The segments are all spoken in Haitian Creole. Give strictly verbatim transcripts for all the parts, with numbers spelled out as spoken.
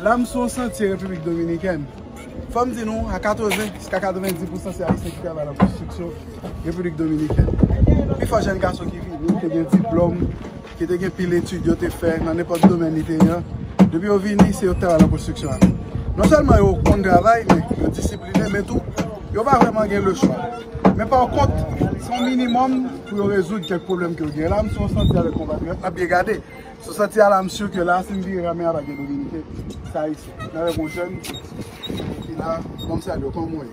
La, m sou yon santye Repiblik Dominikèn. Fò m di nou, a katreven jiska katrevenndis pousan se Ayisyen ki travay nan konstriksyon Repiblik Dominikèn. Pifò jèn gason ki vini, te gen diplòm, ki te gen pil etid yo te fè nan nenpòt domèn li te ye an. Depi yo vini, se yo k travay nan konstriksyon an. Non sèlman yo konn travay, men yo disipline, men tou, yo pa vrèman gen lechwa. Men pa kont, se yon minimòm pou yo rezoud kèk pwoblèm ke yo gen. La, m sou yon santye avèk konpatriyòt, n ap byen gade. Sou santye a la, m si ke la, si m vire kamera, pa gen Dominiken, se Ayisyen. N avèk yon jèn ki la, bon, m salye w, kòman w ye?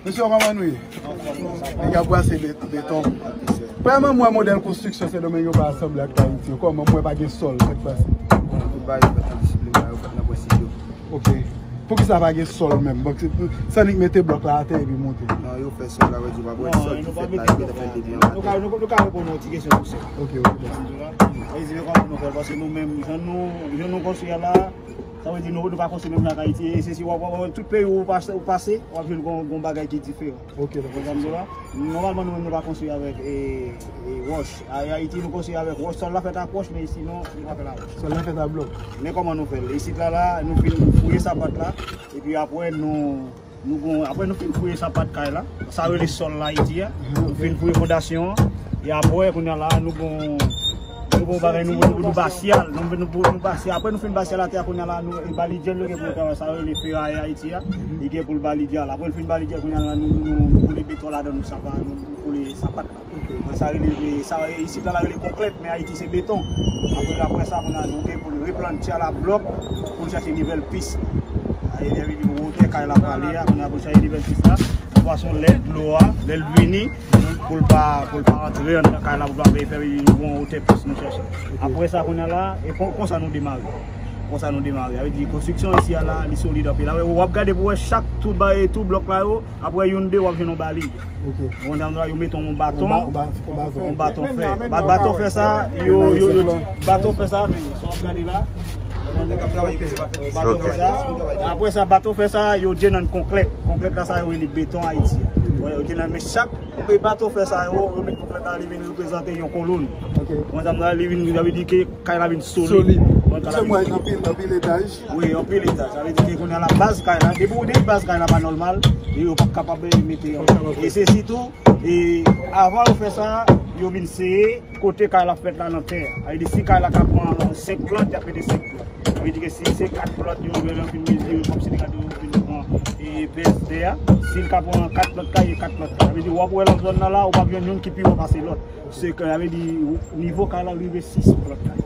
Mesye, kòman nou ye? Nèg ap brase bet-, beton. Premyèman, m wè modèl konstriksyon Sendomeng yo pa sanble ak Ayiti yo. Kòman m wè pa gen sòl, sa k pase? Bon, tout bagay yo fèt nan disiplin, bagay yo fèt nan prensip yo. Ok. Poukisa pa gen sòl menm? Bon, se, se annik mete blòk la atè epi monte. Non, yo fè sòl la, vle di, pa gen sòl ki fèt la, yo gentan fè l depi anba tè. Nou ka, nou, nou ka reponn yon ti kesyon pou sa. Ok, ok. Sa vle di, men kòman nou fè l, paske nou menm, jan nou, jan nou konstwi a la, sa vle di, nou, nou pa konstwi menm jan ak Ayiti, e se si w ap, w ap, tout peyi ou pase, ou pase, w ap jwenn gon, gon bagay ki diferan. Ok, dakò. Ou konprann sa m di w la? Nòmalman, nou menm, nou pa konstwi avèk, e, e, wòch. A, Ayiti, nou konstwi avèk wòch. Sòl la fèt ak wòch, men sinon, nou pa fè l ak wòch. Sòl la fèt ak blòk. Men kòman nou fè l? Isit la, la, nou fin fouye sapat la, epi apre, nou, nou gon, apre nou fin fouye sapat kay la, sa rele sòl la, Ayiti a. Mhm, nou fin fouye fondasyon an, e apre, kounye a la, nou gon, nou gon bagay, nou, nou, nou basyal, nou, nou, nou, nou basyal. Apre nou fin basyal atè a, kounye a la, nou, e ba li djèl, yo gen pou yo travay, sa rele feray Ayiti a, li gen pou l ba li djèl. Apre l fin ba li djèl, kounye a la, nou, nou, nou, nou koule beton ladan, nou sapa, nou, nou koule sapat la. Ok. Mwen, sa rele, sa, isit la, la rele konklèt, men Ayiti se beton. Apre, apre sa, kounye a, nou gen pou n replante a la blòk, pou n chèche nivèl pis. Aye, lè vini wotè kay la prale a, kounye a pou n chèche nivèl pis la. Pwason lè dlo a, lè l vini, pou l pa, pou l pa antre anndan kay la, pou l pa fè, fè yon wotè pis nou chèche. Apre sa, kounye a la, e kon, konsa nou demare. Konsa nou demare. Sa vle di, konstriksyon isi a la, li solid anpil. Apre, w ap gade pou wè chak tout ba, tout blòk la yo, apre youn de, w ap jwenn yon bali. Ok. Bon, nan yo mete yon baton, yon ba-, yon ba-, yon baton. Yon baton fè. Ba-, baton fè sa, yo, yo, yo, baton fè sa, men, sa w ap gade la. Baton fè sa. Apre sa, baton fè sa, yo djenn an konklèt. Konklèt la, sa yo rele beton Ayiti. Yo djenn an, men chak baton fè sa, yo, yo met konklèt la, li vin reprezante yon kolòn. Ok. Bon, sa m di, li vin, sa vle di ke kay la vin solid. Solid. Bon, kay la vin solid. Anpil, anpil etaj. Wi, anpil etaj. Sa vle di ke kounye a la baz kay la, depi, depi baz kay la pa nòmal, e yo p ap kapab mete yon. E se sitou, e avan yo fè sa, yo vin seye kote kay la fèt la nan tè a. Sa vle di si kay la ka pran senk plant, y ap mete senk plant. Sa vle di ke si se kat plant yo, yo fin mezire, kòmsi te gade yo fin pran, e, pèz tè a. Si l ka pran kat plant kay, e kat plant kay. Sa vle di w ap wè nan zòn nan la, ou p ap jwenn youn ki pi wo pase lòt. Se ke, sa vle di, nivo kay la rive sis plant kay.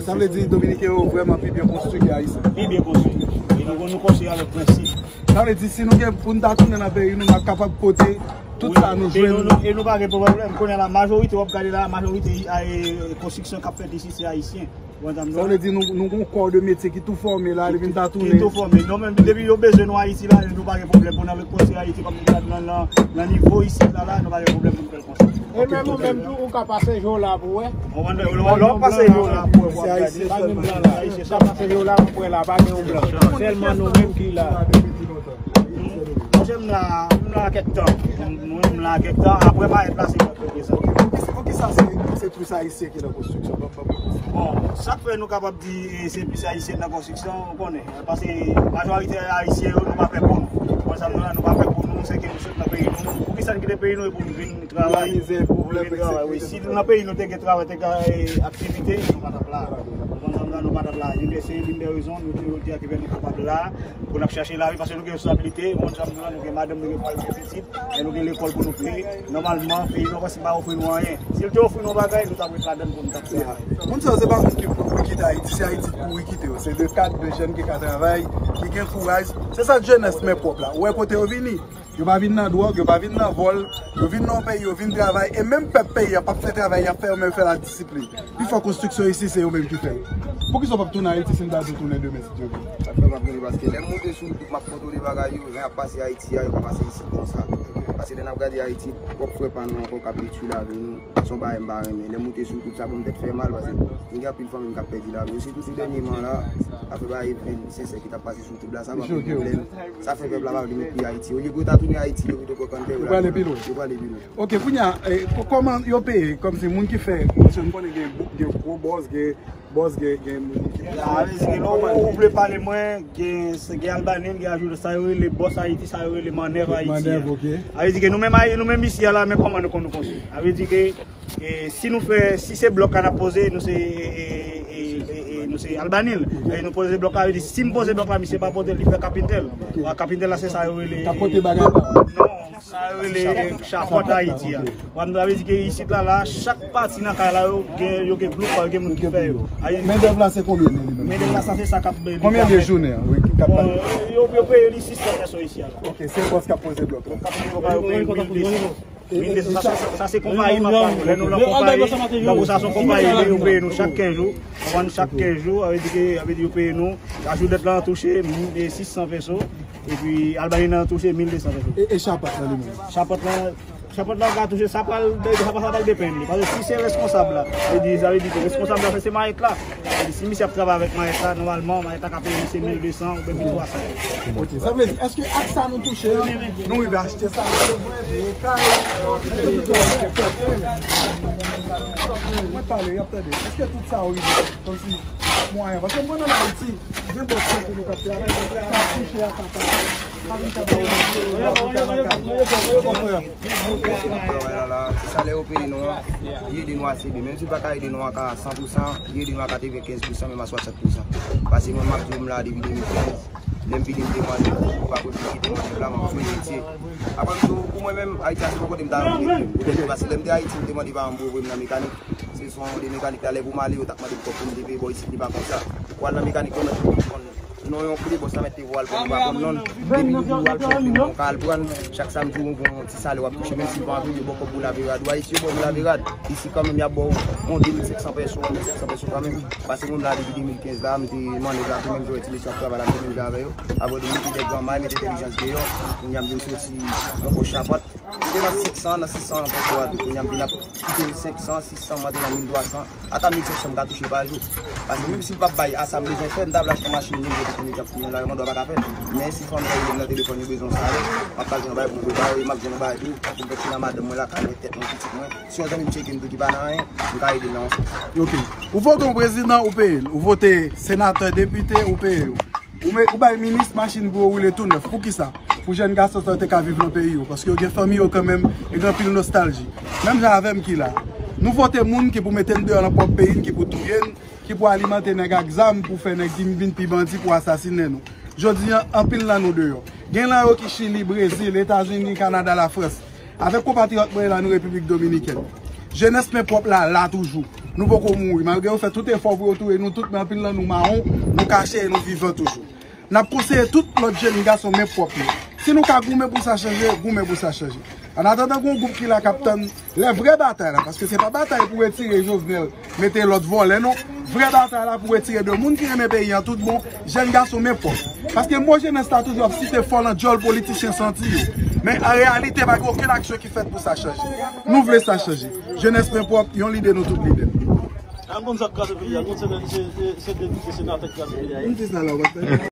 Sa vle di Dominiken yo vrèman pi byen konstwi ke Ayisyen. Pi byen konstwi. E nou, nou konstwi avèk prensip. Sa vle di si nou gen pou n ta tounen nan peyi nou, n ap kapab pote tout sa nou jwenn. Wi, e nou, nou, e nou pa gen pwoblèm. Kounye a la, majorite, w ap gade la, majorite, e, konstriksyon k ap fèt isi, se Ayisyen. Ou konprann sa m di w la? Sa vle di nou, nou gon kò de metye ki tou fòme la, depi n ta tounen. Ki tou fòme. Nou menm, depi yo bezwen nou Ayiti la, nou pa gen pwoblèm pou n al konstwi Ayiti, kòm nan, nan, nan nivo isit la, la, nou pa gen pwoblèm pou n fè l konsa. E menm ou menm tou, ou ka pase je w la pou wè. Ou konprann, lè w pase je w la pou wè, w ap gade. Pa gen blan la. Ou ka pase je w la, w ap wè la, pa gen yon blan. Sèlman nou menm ki la. Monchè, m la, m la kèk tan. Mwen, m la kèk tan. Apre, pa et plase lòt reprezante. Poukisa, poukisa se, se plis Ayisyen ki nan konstriksyon? Ban m, ban m. Bon, sa k fè nou kapab di, e, se plis Ayisyen nan konstriksyon, ou konnen. Paske majorite Ayisyen yo, nou pa fè pou nou. Ou konn sa m di w la, nou pa fè pou nou, se ke nou sot nan peyi nou. Poukisa n kite peyi nou e pou n vin travay? Mizè, pwoblèm, vin travay, wi. Si nan peyi nou te gen travay, te gen, e, aktivite, nou pa t ap la. Ou konn sa m di w la, nou pa t ap la. Youn de, se youn de rezon, nou toujou di a ki fè nou kapab la. Pou n ap chache lavi, paske nou gen responsabilite, moun sa nou, nou gen madanm, nou gen fanmi, nou gen pitit, e nou gen lekòl pou nou peye. Nòmalman, peyi nou pa ofri nou anyen. Si l te ofri nou bagay, nou t ap ret ladann pou nou t ap travay. Moun sa yo, se pa moun ki kouri kite Ayiti, se Ayiti ki kouri kite yo. Se de kad de jèn ki ka travay, ki gen kouraj. Se sa jenès men pwòp la. Ou wè kote yo vini? Yo pa vin nan dwòg, yo pa vin nan vòl, yo vin nan yon peyi, yo vin travay, e menm pèp peyi a p ap fè travay, y ap fè yo menm fè la disiplin. Pifò konstriksyon isi, se yo menm ki fè l. Poukisa w p ap tounen Ayiti si n ta di w tounen demen, si Dye vle? Sa fè m ap gade, paske lè m moute sou YouTube, m ap kontwole bagay yo, jan y ap pase Ayiti a, yo pa pase isi konsa. Paske lè n ap gade Ayiti, pwòp frè pa nou ankò k ap detwi lavi nou, se yon bagay m pa renmen. Lè m moute sou YouTube, sa pou m tèt fè mal, paske m gen anpil fanmi m k ap pèdi lavi yo. Sitou sou dènyèman la, afè bagay vle sensè ki t ap pase sou YouTube la, sa pa pou pwoblèm. Sa fè pèp la pa vle met pye Ayiti. Olye pou yo ta tounen Ayiti, yo vide kòkantè, yo prale pi lwen. Yo prale pi lwen. Ok, kounye a, e, kò-, kòman yo peye? Kòmsi moun ki fè, paske m konnen gen, gen gwo bòs, gen, Bòs gen, gen moun ki... Sa vle di ke lè ou, ou vle pale mwen, gen, gen Albanil, gen Ajoute, sa yo rele Bòs Ayiti, sa yo rele Mannèv Ayiti. Mannèv, ok. Sa vle di ke nou menm, Ayi-, nou menm isi a la, men kòman nou konn nou konstwi. Sa vle di ke, e, si nou fè, si se blòk la n ap poze, nou se, e, e, e, e, nou se Albanil. E nou poze blòk la, vle di, si m poze blòk la, misye pa poze l, li fè kapitèl. Kapitèl la, se sa yo rele... Ka pote bagay la. Non, sa yo rele chapant Ayiti a. Sa vle di ke isit la, la, chak pati nan kay la, yo gen, yo gen gwoup, yo gen moun ki fè yo. Mendèv la, se konbyen li menm? Mendèv la, sa se sa k ap... Konbyen li jounen an? Wi, ki k ap... Bon, yo, yo peye li sis san pèso isi a la. Ok, se bòs k ap poze blòk la. Yo peye mil de san. Mil de san, sa, sa, sa se konpayi m ap pale. Lè nou lan konpayi, tankou sa se yon konpayi, yo peye nou chak kenz jou. Konprann, chak kenz jou, sa vle di ke, sa vle di yo peye nou. Ajoute la touche mil sis san pèso. Epi Albanil nan touche mil de san pèso. E, e chapant la li menm? Chapant la, chapant la ka touche, sa pral, sa pral, sa pral depann li. Paske si se reskonsab la, sa vle di, sa vle di ke reskonsab la, se mayèt la. Sa vle di, si misye ap travay avèk mayèt la, nòmalman, mayèt la ka peye misye mil de san oubyen mil twa san. Ok, sa vle di, èske ak sa nou touche an, nou rive achte sa, nou rive kay, mwen pale, y ap tande. Èske tout sa yo rive, kòmsi, mwayen? Paske mwen nan Ayiti, gen bòs ki nou kapte avèk, sa touche a sa, sa. Travay la, la, ti salè yo peye nou an, li ede nou ase byen. Menm si l pa ka ede nou a san pou san, li ede nou a katrevenkenz pou san, menm a swasant pou san. Paske mwen, m ap di w, m la depi de mil kenz. Lè m vini, m te mande pou pa kontinye kite mwen la, m ap mete metye. Apre m tou, pou mwen menm, Ayiti a se yon kote m ta renmen rete. Poutèt paske lè m te Ayiti, m te mande paran m pou yo voye m nan mekanik. Se sou de mekanik la, lè pou m ale, yo t ap mande m kòb pou m te peye bò isit, li pa konsa. Pou al nan mekanik, yo mèt konn non yon kou de bòs la mèt te voye al pran, nou pa konn non. Depi nou pou al pran, nou ka al pran. Chak samdi, ou gen yon ti salè w ap touche, menm si l pa anpil, yo ba w kòb pou lave rad ou. Ayiti, yo ba w pou lave rad. Isi, kanmenm, y ap ba w yon de mil senk san pèso, yon mil senk san pèso kanmenm. Paske mwen la depi de mil kenz la, m te mannèv la tou, menm jan ti mesye ap travay la, m te menm jan avè yo. Apre de mete de gran may, mete entèlijans deyò, kounye a m vin soti yon pòch chapant. M te nan senk san, nan sis san an pòch la tou, kounye a m vin ap kite senk san, sis san, m antre nan mil twa san, ata mil senk san m ka touche pa jou. Paske menm si l p ap bay asa m bezwen fè, m ta vle achte yon machin, m vin kote kounye a ap fini la, yo mande w pa ka fè l. Men si fanmi an rele m nan telefòn, yo bezwen yon salè, m ap ka jwenn yon bagay pou m prepare, m ap jwenn yon bagay tou, pou m fè ti nan madanm mwen lakay mwen, tèt mwen, pitit mwen. Si yon zanmi m tcheke m tou ki pa nan anyen, m ka ede l nan yon sans. Ok. Ou vote yon prezidan, ou peye l. Ou vote senatè, depite, ou peye yo. Ou, me, ou bay minis machin pou yo woule tou nèf. Poukisa? Pou jèn gason sa yo te ka viv nan peyi yo. Paske yo gen fanmi yo kanmenm, yo gen anpil nostalji. Menm jan avè m ki la. Nou vote moun ki pou mete n deyò nan pwòp peyi n, ki pou touye n, ki pou alimante nèg ak zam pou fè nèg vin, vin pi bandi pou asasinen nou. Jodi a, anpil nan nou deyò. Gen nan yo ki Chili, Brezil, Etazini, Kanada, Lafrans. Avèk konpatriyòt mwen la nan Repiblik Dominikèn. Jenès men pwòp la, la toujou. Nou poko mouri. Malgre yo fè tout efò pou yo touye nou tout, men anpil nan nou mawon, nou kache e nou vivan toujou. N ap konseye tout lòt jèn gason men pwòp yo. Si nou ka goumen pou sa chanje, goumen pou sa chanje. Annatandan, gen yon gwoup ki la k ap tann lè vrè batay la, paske se pa batay pou retire Jovenel, mete lòt vòlè, non. Vrè batay la pou retire de moun ki renmen peyi an tout bon, jèn gason men pwòp. Paske mo jenès la toujou ap site fò nan djòl politisyen santi yo. Men an reyalite, pa gen okenn aksyon ki fèt pou sa chanje. Nou vle sa chanje. Jenès men pwòp, yon lide nou tout lide. An konn sa k kraze peyi a, konn se, se, se, se depite, senatè k kraze peyi a. M di sa la, w ap tande.